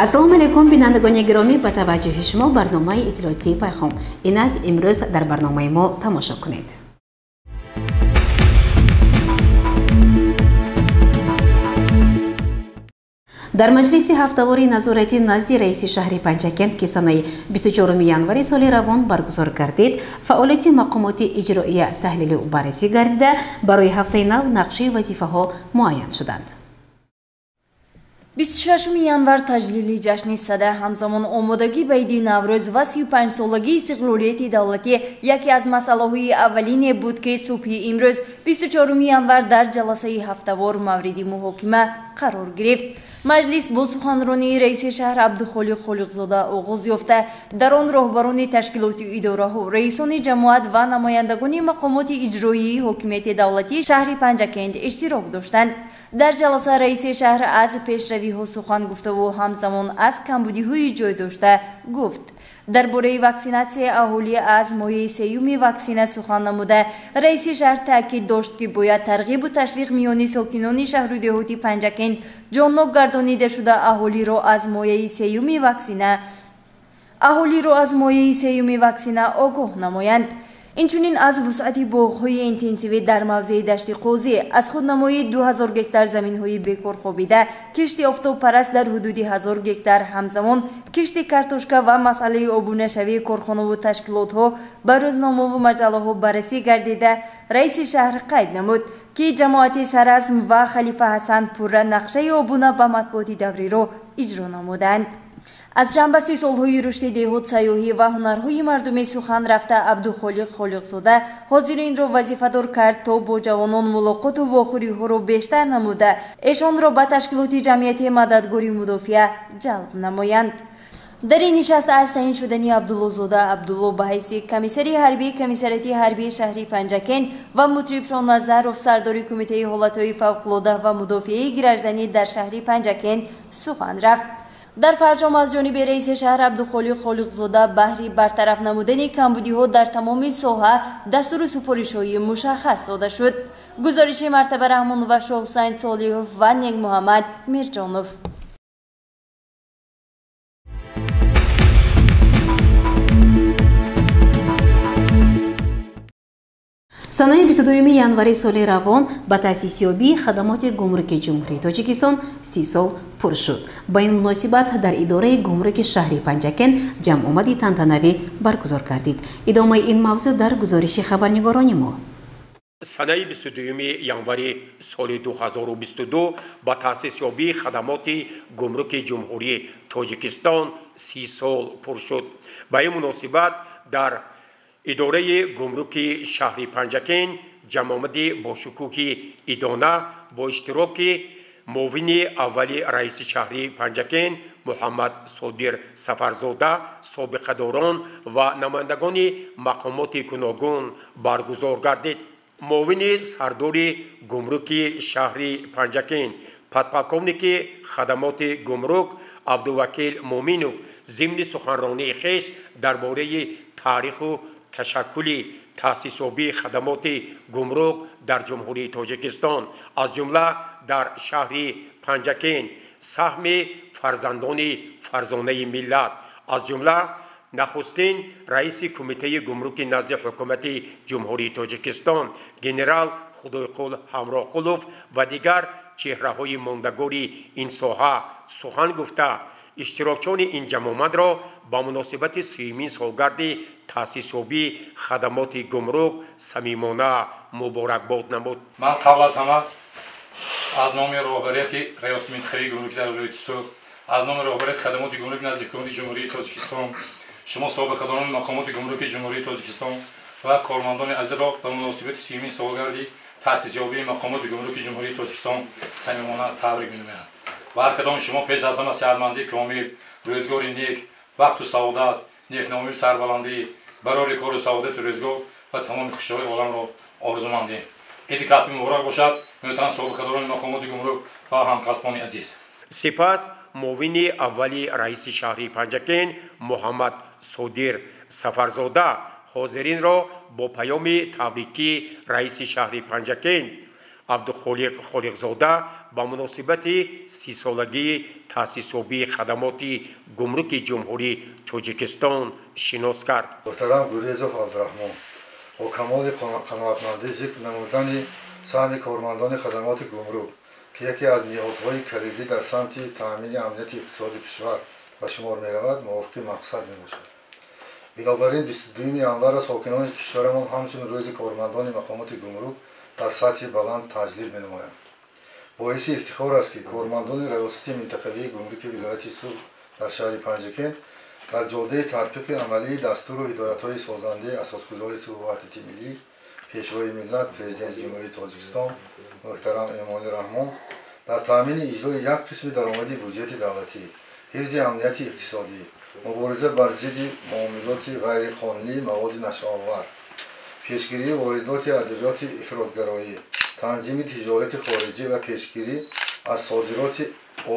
Ассалому алайкум, бинандагони гиромӣ, ба таваҷҷӯҳи шумо барномаи иттилоотии Пайғом. Инак имрӯз дар барномаи мо тамошо кунед. Дар маҷлиси ҳафтавори назоратӣ назди раиси шаҳри Панҷакент, ки санаи 24 январи соли равон баргузор гардид, фаъолияти мақомоти иҷроия таҳлилу баррасӣ гардида, барои ҳафтаи нав нақшаи вазифаҳо муайян шуданд. 26 январ таҷлили ҷашни Сада, ҳамзамон омодагӣ ба иди Наврӯз ва 35-солагии истиқлолияти давлатӣ яке аз масъалаҳои аввалине буд, ки субҳи имрӯз 24 январ дар ҷаласаи ҳафтавор мавриди муҳокима қарор гирифт. Маҷлис бо суханронии раиси шаҳр Абдухолиқ Холиқзода оғоз ёфта, дар он роҳбарони ташкилоти идораҳо, раисони ҷамоат ва намояндагони мақомоти иҷроии ҳокимияти давлатии шаҳри Панҷакент иштирок доштанд. Дар ҷаласа раиси шаҳр аз пешравиҳо сухан гуфтаву ҳамзамон аз камбудиҳои ҷой дошта гуфт. Дар бораи ваксинатсияи аҳолӣ аз моҳи сеюми ваксина сухан намуда, раиси шаҳр таъкид дошт, ки бояд тарғибу ташвиқ миёни сокинони шаҳру деҳоти Панҷакент ҷоннок гардонида шуда, аҳолиро аз мояи сеюми ваксина огоҳ намоянд. Инчунин аз вусъати боғҳои интенсивӣ дар мавзеи Дашти Қозӣ, аз худнамоии 2000 гектар заминҳои бекор хобида, кишти офтобпараст дар ҳудуди 1000 гектар, ҳамзамон кишти картошка ва масъалаи обунашавии корхонаву ташкилотҳо ба рӯзномаву маҷаллаҳо баррасӣ гардида, раиси шаҳр қайд намуд, ки ҷамоати Саразм ва Халифа Ҳасан пурра нақшаи обуна ба матбуоти давриро иҷро намуданд. Аз ҷанбасти солҳои рушди деҳот, сайёҳӣ ва ҳунарҳои мардумӣ сухан рафта, Абдухолиқ Холиқзода ҳозиринро вазифадор кард, то бо ҷавонон мулоқоту вохӯриҳоро бештар намуда, эшонро ба ташкилоти ҷамъияти мададгори мудофиа ҷалб намоянд. Дар ин нишаст аз таъин шудани Абдуллозода Абдулло ба ҳайси комиссари ҳарбии комиссариати ҳарбии шаҳри Панҷакент ва Мутрибшон Назаров сардори кумитаи ҳолатҳои фавқулода ва мудофиаи гражданӣ дар шаҳри Панҷакент сухан рафт. Дар фарҷом аз ҷониби раиси шаҳр Абдухолиқ Холиқзода баҳри бартараф намудани камбудиҳо дар тамоми соҳа дастуру супоришҳои мушаххас дода шуд. Гузориши Мартаба Раҳмонова, Шоҳусайн Солиҳов ва Некмуҳаммад Мирҷонов. Санаи 22 январи соли равон ба таъсисёбии хадамоти гумруки Ҷумҳурии Тоҷикистон 30 сол пур шуд. Ба ин муносибат дар идораи гумруки шаҳри Панҷакент ҷамъомади тантанавӣ баргузор гардид. Идомаи ин мавзӯъ дар гузориши хабарнигорони мо. Санаи 22 январи соли 2022 ба таъсисёбии хадамоти гумруки Ҷумҳурии Тоҷикистон 30 сол пур шуд. Ба ин муносибат дар идораи гумруки шаҳри Панҷакент ҷамъомади бошукӯҳи идона бо иштироки муовини аввали раиси шаҳри Панҷакент Муҳаммад Содир Сафарзода, собиқадорон ва намояндагони мақомоти гуногун баргузор гардид. Муовини сардори гумруки шаҳри Панҷакент подполковники хадамоти гумрук Абдувакил Муминов зимни суханронии хеш дар бораи таъриху ташаккули таъсисёбии хадамоти гумрук дар Ҷумҳурии Тоҷикистон, аз ҷумла дар шаҳри Панҷакент, саҳми фарзандони фарзонаи миллат, аз ҷумла нахустин раиси кумитаи гумруки назди ҳукумати Ҷумҳурии Тоҷикистон генерал Худойқул Ҳамроқулов ва дигар чеҳраҳои мондагори ин соҳа сухан гуфта, иштирокчиёни ин ҷамъомадро ба муносибати 30-умин солгарди таъсисёбии хадамоти гумрук самимона муборакбод намуд. Ман қабл аз ҳама аз номи роҳбарияти раёсати минтақавии гумруки дар вилояти Суғд, аз номи роҳбарияти хадамоти гумруки назди ҳукумати Ҷумҳурии Тоҷикистон, шумо собиқадорони мақомоти гумруки Ҷумҳурии Тоҷикистон ва кормандони азизро ба муносибати 30-умин солгарди таъсисёбии мақомоти гумруки Ҷумҳурии Тоҷикистон самимона табрик менамоям. Ва ҳар кадоми шумо пеш аз ҳама сеҳатмандии комил, рӯзгори нек, бахту саодат, некномию сарбаландӣ, барори кору саодати рӯзгор ва тамоми хушиҳои оламро орзумандем. Иди касби муборак бошад, муҳтарам собиқадорони мақомоти гумрук ва ҳамкасбони азиз. Сипас муовини аввали раиси шаҳри Панҷакент Муҳаммад Содир Сафарзода ҳозиринро бо паёми табрикии раиси шаҳри Панҷакент Абдухолиқ Холиқзода ба муносибати 30-солагии таъсисёбии хадамоти гумруки Ҷумҳурии Тоҷикистон шинос кард. Муҳтарам Гурезов Абдураҳмон, бо камоли қаноатмандӣ зикр намудани саҳми кормандони хадамоти гумрук, ки яке аз ниҳодҳои калидӣ дар самти таъмини амнияти иқтисоди кишвар ба шумор меравад, мувофиқи мақсад мебошад. Бинобар ин 22 январро сокинони кишварамон ҳамчун рӯзи кормандони мақомоти гумрук дар сатҳи баланд таҷлил менамоянд. Боиси ифтихор аст, ки кормандони раёсати минтақавии гумруки вилояти Суғд дар шаҳри Панҷакент дар ҷодаи татбиқи амалии дастуру ҳидоятҳои созандаи асосгузори сулҳу ваҳдати миллӣ, Пешвои миллат, Президенти Ҷумҳурии Тоҷикистон муҳтарам Эмомалӣ Раҳмон дар таъмини иҷрои як қисми даромади буҷети давлатӣ, ҳифзи амнияти иқтисодӣ, мубориза бар зидди муомилоти ғайриқонунии маводи нашъаовар, пешгирии воридоти адабиёти ифротгароӣ, танзими тиҷорати хориҷӣ ва пешгирӣ аз содироти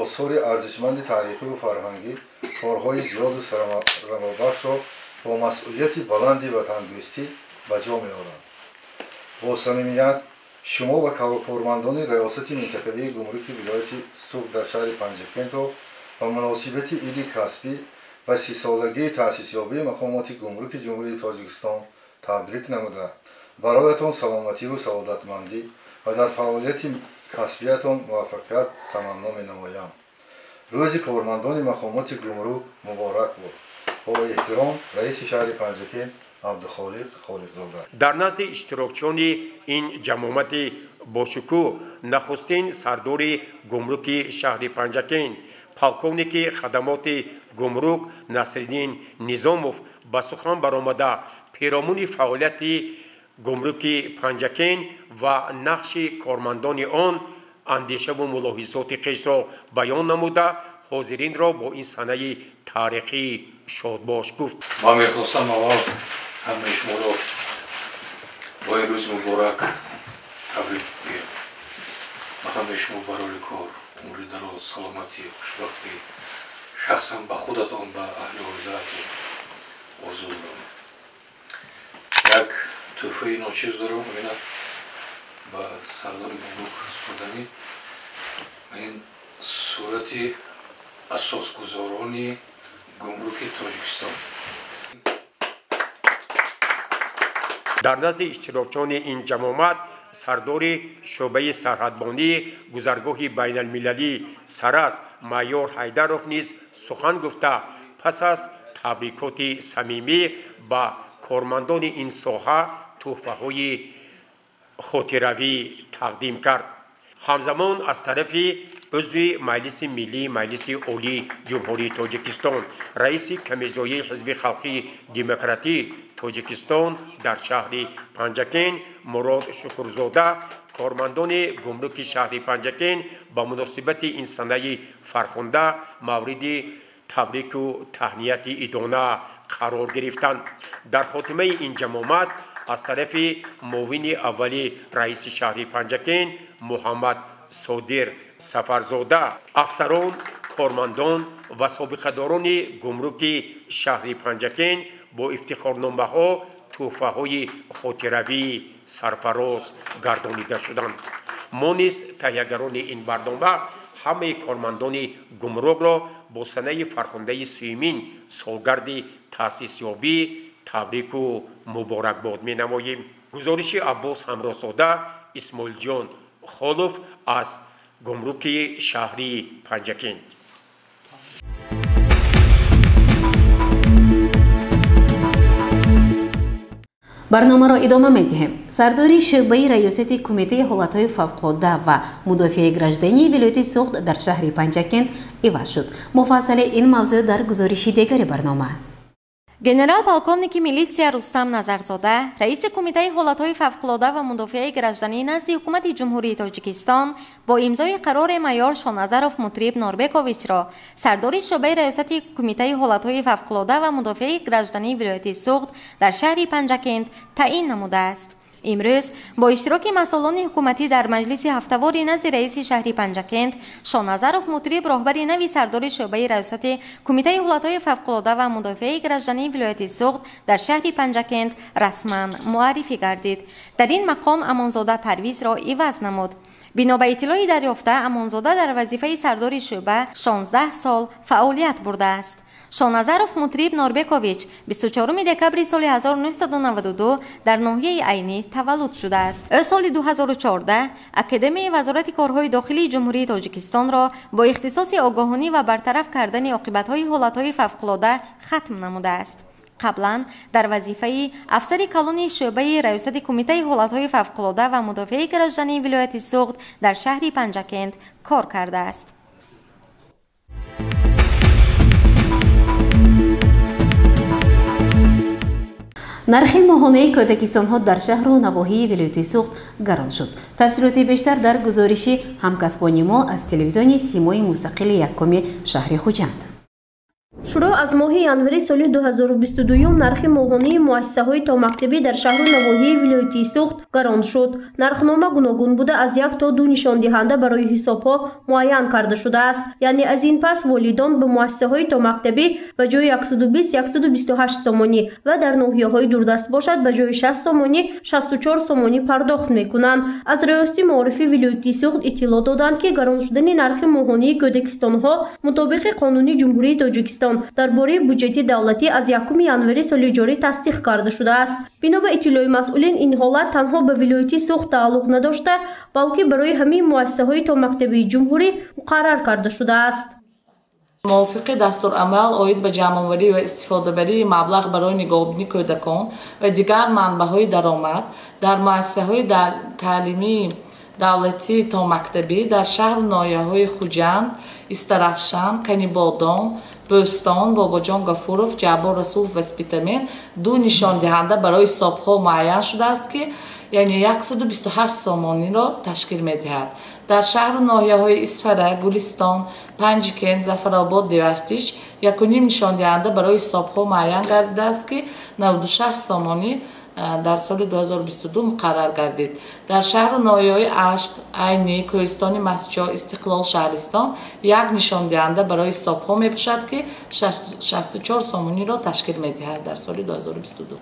осори арзишманди таърихиву фарҳангӣ корҳои зиёду самарабахшро бо масъулияти баланди ватандӯстӣ ба ҷо меоранд. Бо самимият шумо ва кормандони раёсати минтақавии гумруки вилояти Суғд дар шаҳри Панҷакентро ба муносибати иди касбӣ ва 30-солагии таъсисёбии мақомоти гумруки Ҷумҳурии Тоҷикистон табрик намуда, бароятон саломативу саодатмандӣ ва дар фаъолияти касбиятон муваффақият таманно менамоям. Рӯзи кормандони мақомоти гумрук муборак буд. Бо эҳтиром, раиси шаҳри Панҷакент Абдухолиқ Холиқзода. Дар назди иштирокчиёни ин ҷамомати бошукӯҳ нахустин сардори гумруки шаҳри Панҷакент, полковники хадамоти гумрук Насриддин Низомов ба сухан баромада перомуни фаъолияти гумруки Панҷакент ва нақши кормандони он андешаву мулоҳизоти хешро баён намуда, ҳозиринро бо ин санаи таърихӣ шодбош гуфт. Ман мехостам аввал ҳамаи шуморо бо ин рӯзи муборак табрик гӯям. Ба ҳамаи шумо барори кор, умри дароз, саломатӣ, хушбахтӣ, шахсан ба худатон, ба аҳли оилаатон орзу дорам. Як тӯҳфаи ночиз дорам, ҳамина ба сардори гумрук супурданӣ. Ин сурати асосгузорони гумруки Тоҷикистон. Дар назди иштирокчиёни ин ҷамомат сардори шӯъбаи сарҳадбонии гузаргоҳи байналмилалии Сарас майор Ҳайдаров низ сухан гуфта, пас аз табрикоти самимӣ ба кормандони ин соҳа тӯҳфаҳои хотиравӣ тақдим кард. Ҳамзамон аз тарафи узви Маҷлиси Миллии Маҷлиси Олии Ҷумҳурии Тоҷикистон, раиси Комиссияи Ҳизби Халқии Демократии Тоҷикистон дар шаҳри Панҷакент Мурод Шукурзода кормандони гумруки шаҳри Панҷакент ба муносибати ин санаи фархунда мавриди табрику таҳнияти идона қарор гирифтанд. Дар хотимаи ин ҷамомат аз тарафи муовини аввали раиси шаҳри Панҷакент Муҳаммад Содир Сафарзода афсарон, кормандон ва собиқадорони гумруки шаҳри Панҷакент бо ифтихорномаҳо тӯҳфаҳои хотиравӣ сарфароз гардонида шуданд. Мо низ таҳиягарони ин барнома ҳамаи кормандони гумрукро бо санаи фархундаи 30-умин солгарди таъсисёбӣ табрику муборакбод менамоем. Гузориши Аббос Ҳамрозода, Исмоилҷон Холов аз гумруки шаҳри Панҷакент. Барномаро идома медиҳем. Сардори шӯъбаи раёсати кумитаи ҳолатҳои фавқулодда ва мудофиаи граждании вилояти Суғд дар шаҳри Панҷакент иваз шуд. Муфассали ин мавзӯъ дар гузориши дигари барнома. Генерал-полковники милитсия Рустам Назарзода, раиси кумитаи ҳолатҳои фавқулодда ва мудофиаи гражданӣ назди ҳукумати Ҷумҳурии Тоҷикистон бо имзои қарори майор Шоназаров Мутриб Норбековичро сардори шӯъбаи раёсати кумитаи ҳолатҳои фавқулодда ва мудофиаи граждании вилояти Суғд дар шаҳри Панҷакент таъин намудааст. Имрӯз бо иштироки масъулони ҳукуматӣ дар маҷлиси ҳафтавори назди раиси шаҳри Панҷакент Шоназаров Мутриб роҳбари нави сардори шӯъбаи раёсати Кумитаи ҳолатҳои фавқулода ва мудофиаи граждании вилояти Суғд дар шаҳри Панҷакент расман муаррифӣ гардид. Дар ин мақом Амонзода Парвизро иваз намуд. Бино ба иттилои дарёфта, Амонзода дар вазифаи сардори шӯъба 16 сол фаъолият бурдааст. Шоназаров Мутриб Норбекович 24 декабри соли 1992 дар ноҳияи Айнӣ таваллуд шудааст. Ӯ соли 2014 Академияи Вазорати корҳои дохилии Ҷумҳурии Тоҷикистонро бо ихтисоси огоҳонӣ ва бартараф кардани оқибатҳои ҳолатҳои фавқулода хатм намудааст. Қаблан дар вазифаи афсари калони шӯъбаи раёсати Кумитаи ҳолатҳои фавқулода ва мудофиаи граждании вилояти Суғд дар шаҳри Панҷакент кор кардааст. Нархи моҳонаи кӯдакистонҳо дар шаҳру навоҳии вилояти Суғд гарон шуд. Тафсилоти бештар дар гузориши ҳамкасбони мо аз телевизиони Симои мустақили якуми шаҳри Хуҷанд. Шурӯъ аз моҳи январи соли 2022 нархи моҳонаи муассисаҳои томактабӣ дар шаҳру навоҳии вилояти Суғд гарон шуд. Нархнома гуногун буда аз 1 то 2 нишондиҳанда барои ҳисобҳо муайян карда шудааст. Яъне аз ин пас волидон ба муассисаҳои томактабӣ ба ҷои 120-128 сомонӣ ва дар ноҳияҳои дурдаст бошад ба ҷои 60 сомонӣ 64 сомонӣ пардохт мекунанд. Аз раёсати маорифи вилояти Суғд иттилоъ доданд, ки гарон шудани нархи моҳонаи кӯдакистонҳо мутобиқи қонуни Ҷумҳурии Тоҷикистон дар бораи буҷети давлатӣ аз 1 январи соли ҷорӣ тасдиқ карда шудааст. Бино ба иттилои масъулин, ин ҳолат танҳо ба вилояти Суғд тааллуқ надошта, балки барои ҳамаи муассисаҳои томактабии ҷумҳурӣ муқаррар карда шудааст. Мувофиқи дастурамал оид ба ҷамъоварӣ ва истифодабарии маблағ барои нигоҳубини кӯдакон ва дигар манбаъҳои даромад дар муассисаҳои таълимии давлатии томактабӣ дар шаҳру ноҳияҳои Хуҷанд, Истарафшан, Канибодом, Бӯстон, Бобоҷон Гафуров, Ҷаббор Расулов ва Спитамен ду нишондиҳанда барои ҳисобҳо муайян шудааст, ки яъне 128 сомониро ташкил медиҳад. Дар шаҳру ноҳияҳои Исфара, Гулистон, Панҷикент, Зафаробод, Деваштич 1,5 нишондиҳанда барои ҳисобҳо муайян гардидааст, ки 96 сомонӣ дар соли 2022 муқаррар гардид. Дар шаҳру ноҳияҳои Ашт, Айнӣ, Кӯҳистони Мастчоҳ, Истиқлол, шаҳристон як нишондиҳанда барои ҳисобҳо мебошад, ки 64 сомониро ташкил медиҳад дар соли 2022.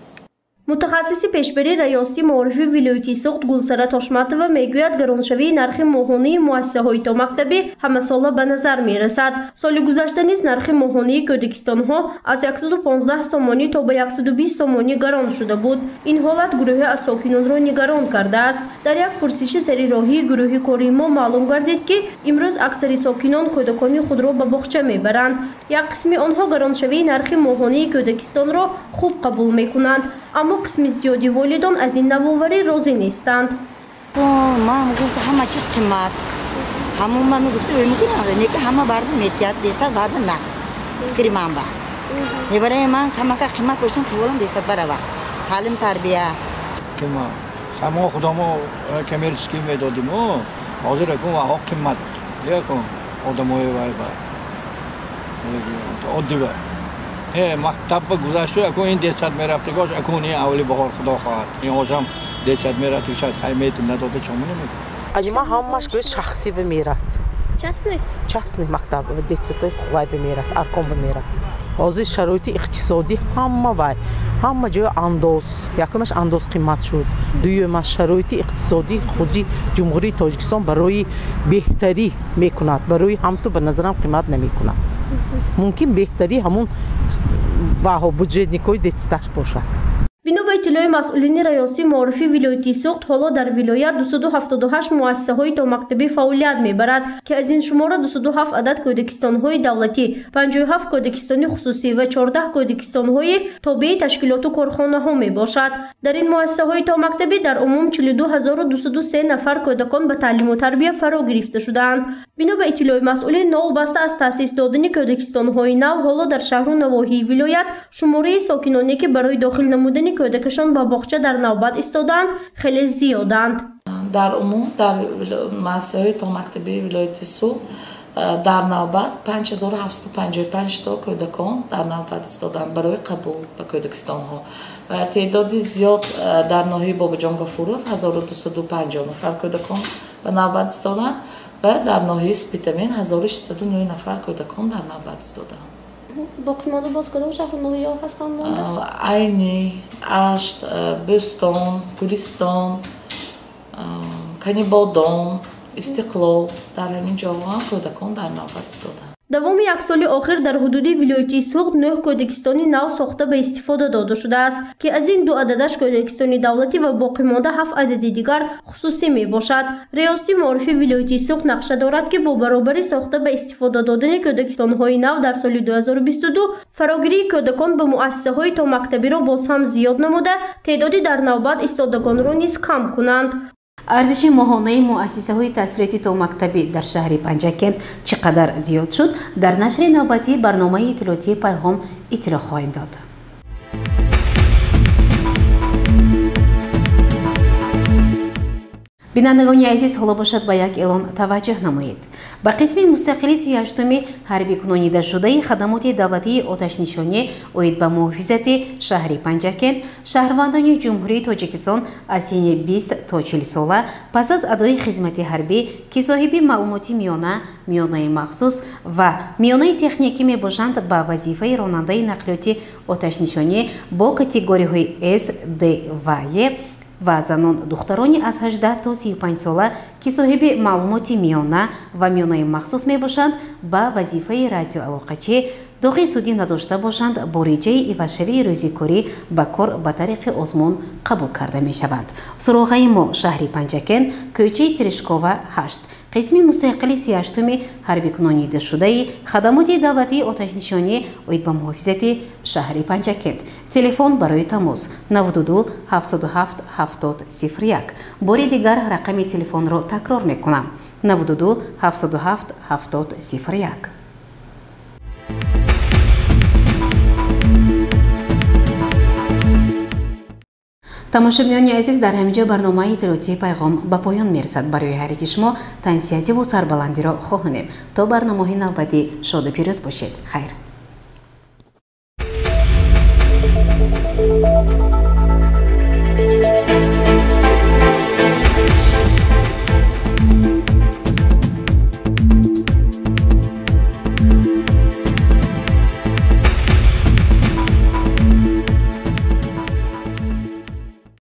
Мутахассиси пешбари раёсати маорифи вилояти Суғд Гулсара Тошматова мегӯяд, гароншавии нархи моҳонаи муассисаҳои томактабӣ ҳамасола ба назар мерасад. Соли гузашта низ нархи моҳонаи кӯдакистонҳо аз 115 сомонӣ то ба 120 сомонӣ гарон шуда буд. Ин ҳолат гурӯҳе аз сокинонро нигарон кардааст. Дар як пурсиши сари роҳии гурӯҳи кории мо маълум гардид, ки имрӯз аксари сокинон кӯдакони худро ба боғча мебаранд. Як қисми онҳо гароншавии нархи моҳонаи кӯдакистонро хуб қабул мекунанд, аммо қисми зиёди волидон аз ин навоварӣ розӣ нестанд. Ман мегӯям, ки ҳама чиз қимат. Ҳамон ман мегуфта, мекунам, ки ҳама барб метиҳад, десад барб нақс. Фикри ман ба. Мебараи ман камака қимат бошам, қиволам десад барава. Таълим тарбия. Қимат. Ҳамо худамо коммерческий медодим, ҳозир акун ваҳо қимат. Якун одамои вай ба. Оддӣ ба. Мактаб ба гузашту акун ин десад мерафтагош, акун ин аввали баҳор худо хоҳад. Ин ҳозам десад мерафт, шояд хай метим надода чому намекунад. Аҷима ҳамаш гӯяд шахсӣ бимерад. Частный? Частный мактаб, детсадои вай бимерад, аркон бимерад. Ҳозир шароити иқтисодӣ ҳама вай, ҳама ҷоя андоз, якумаш андоз қимат шуд, дуюмаш шароити иқтисодии худи Ҷумҳурии Тоҷикистон барои беҳтарӣ мекунад, барои ҳамту ба назарам қимат намекунад. Мумкин беҳтарӣ ҳамун ваҳо бюджетникҳои детсадаш бошад. Бино ба иттилои масъулини раёсати маорифи вилояти Суғд, ҳоло дар вилоят 278 муассисаҳои томактабӣ фаъолият мебарад, ки аз ин шумора 207 адад кӯдакистонҳои давлатӣ, 57 кӯдакистони хусусӣ ва 14 кӯдакистонҳои тобеи ташкилоту корхонаҳо мебошад. Дар ин муассисаҳои томактабӣ дар умум 42203 нафар кӯдакон ба таълиму тарбия фаро гирифта шудаанд. Бино ба иттилои масъулин, новобаста аз таъсис додани кӯдакистонҳои нав, ҳоло дар шаҳру навоҳии вилоят шумораи сокиноне, ки барои дохил намудани кӯдакашон ба боғча дар навбат истодаанд, хеле зиёданд. Дар умум дар муассисаҳои томактабии вилояти Суғд Дар навбат 5755 то кӯдакон дар навбат истоданд барои қабул ба кӯдакистонҳо ва теъдоди зиёд дар ноҳияи Бобоҷон Гафуров 1250 нафар кӯдакон ба навбат истоданд ва дар ноҳияи Спитамен 1609 нафар кӯдакон дар навбат истоданд. Боқимонда боз кадом шаҳру ноҳияҳо ҳастанд монда? Айнӣ, Ашт, Бӯстон, Гулистон, Канибодом, Истиқлол, дар ҳамин ҷоҳо ҳам кӯдакон дар навбат истоданд. Давоми як соли охир дар ҳудуди вилояти Суғд 9 кӯдакистони нав сохта ба истифода дода шудааст, ки аз ин 2 ададаш кӯдакистони давлатӣ ва боқимонда 7 адади дигар хусусӣ мебошад. Риёсати маорифи вилояти Суғд нақша дорад, ки бо баробари сохта ба истифода додани кӯдакистонҳои нав дар соли 2022 фарогирии кӯдакон ба муассисаҳои томактабиро боз ҳам зиёд намуда, теъдоди дар навбат истодагонро низ кам кунанд. Арзиши моҳонаи муассисаҳои таҳсилоти томактабӣ дар шаҳри Панҷакент чӣ қадар зиёд шуд, дар нашри навбатии барномаи иттилоотии Пайғом иттилоъ хоҳем дод. Бинандагони азиз, ҳоло бошад ба як эълон таваҷҷӯҳ намоед. Ба қисми мустақили 38-уми ҳарбикунонидашудаи хадамоти давлатии оташнишонӣ оид ба муҳофизати шаҳри Панҷакент шаҳрвандони Ҷумҳурии Тоҷикистон аз синни 20 то 40 сола пас аз адои хизмати ҳарбӣ, ки соҳиби маълумоти миёна, миёнаи махсус ва миёнаи техникӣ мебошанд, ба вазифаи ронандаи нақлиёти оташнишонӣ бо категориҳои С, Д ва Е ва занон духтарони аз 18 то 35 сола, ки соҳиби маълумоти миёна ва миёнаи махсус мебошанд, ба вазифаи радиоалоқачӣ доғи судӣ надошта бошанд, бо реҷаи ивазшавии рӯзикорӣ ба кор ба тариқи озмун қабул карда мешаванд. Суроғаи мо шаҳри Панҷакент, кӯчаи Терешкова 8, қисми мустақили 38-уми ҳарбикунонидашудаи хадамоти давлатии оташнишонӣ оид ба муҳофизати шаҳри Панҷакент. Телефон барои тамос 92 707 70 01. Бори дигар рақами телефонро такрор мекунам: 92 707 70 01. Тамошобинони азиз, дар ҳамин ҷо барномаи иттилоотии Пайғом ба поён мерасад. Барои ҳар яки шумо тансиҳативу сарбаландиро хоҳонем. То барномаҳои навбатӣ шоду пирӯз бошед. Хайр.